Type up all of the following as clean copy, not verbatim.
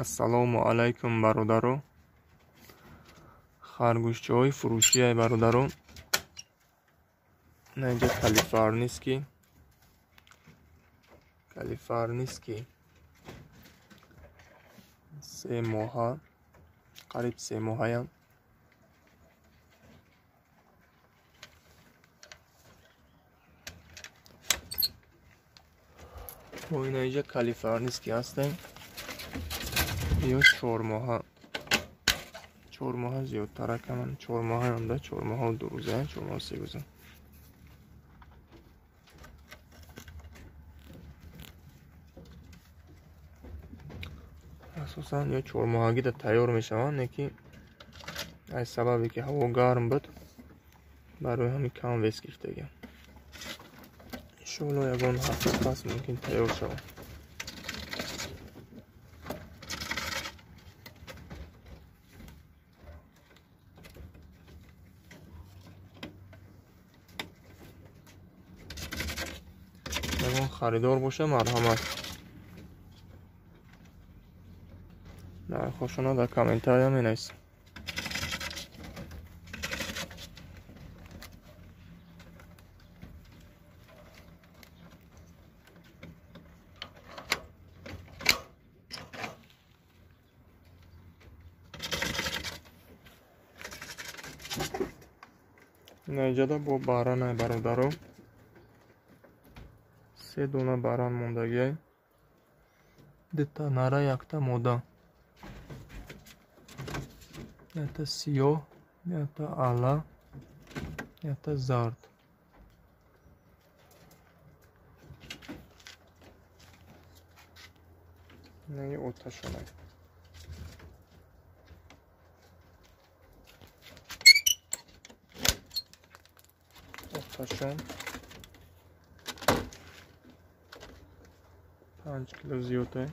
Ассалому алайкум, бародаро. Харгӯшчаҳои фурӯшияй, бародаро. На инҷа калифорнийский. Калифорнийский. 3 моҳа, қариб 3 моҳаям. Мо ина инҷа калифорнийский ҳастем. Ё 4 моҳа. 4 моҳа зиёдтаракаман. 4 моҳаям да, 4 моҳа 2 рӯза, 4 моҳа 3 рӯза. Асосан ё чормоҳагида тайёр мешаванд, не ки аз сабабе ки ҳаво гарм буд, барои ҳамин кам вес гирифтагиам. Иншоалло, ягон ҳафта пас мумкин тайёр шавад. Ягон харидор боша, марҳамат. Нархҳошонро дар комментария менависем. Инаҷада бо баранай, бародаро. Се дона баран мондагиай. Дута нара, якта мода. Якта сиёҳ, якта ала, якта зард. Инаи оташонай. Оташон 5 кило зиёдай.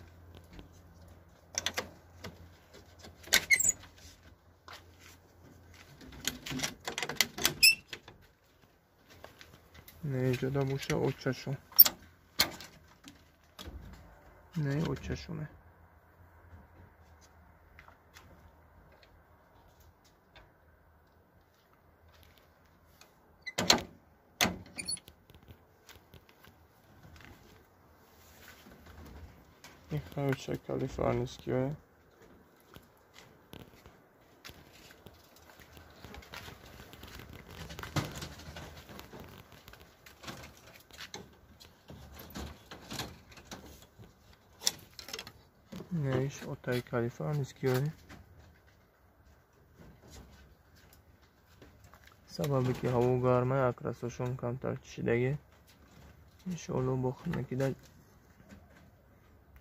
Неҷода боша очашон. Не очашоне. Короче, калифорнийский. Неиш отай калифорнийский. Сабабе ки ҳаво гармай, окрасошон камтар чишидагӣ. Иншоалло, бо хунукида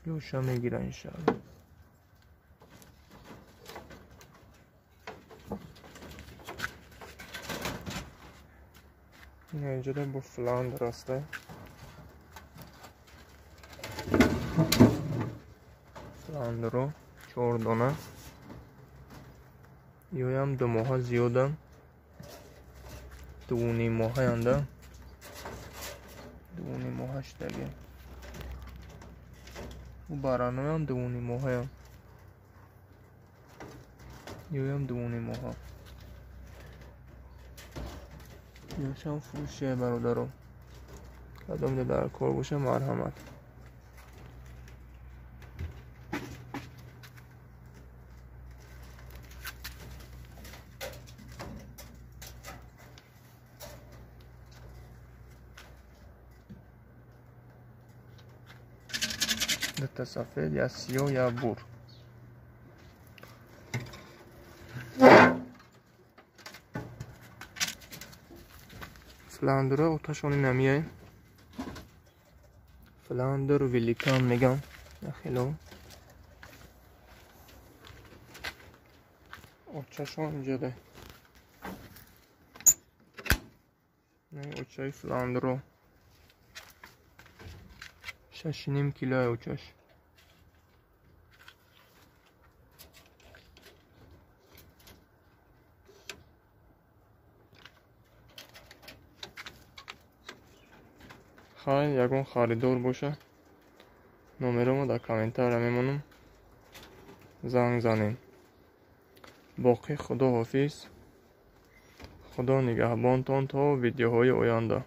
ҷоша мегира, иншоалло. Инҷода бо фландр аста. Фландро чор дона. Ёям 2 моҳа зиёдам. 2.5 моҳаянда. 2.5 моҳа шудагӣ. У бараноям 2.5 моҳаям. Ёям 2.5 моҳа. Ёшам фурӯшия, бародаро. Кадомида дар кор боша, марҳамат. Дута сафед, я сиёҳ, я бур. Фландра оташони намияй. Фландр великан мегам. Хело. Очашон инҷода. Не очаи фландро. 6.5 килои очаш. Хайр, ягон харидор боша, номеромо дар комментария мемонам. Занг занем. Боқӣ худо ҳофиз, худо нигаҳбонтон то видеоҳои оянда.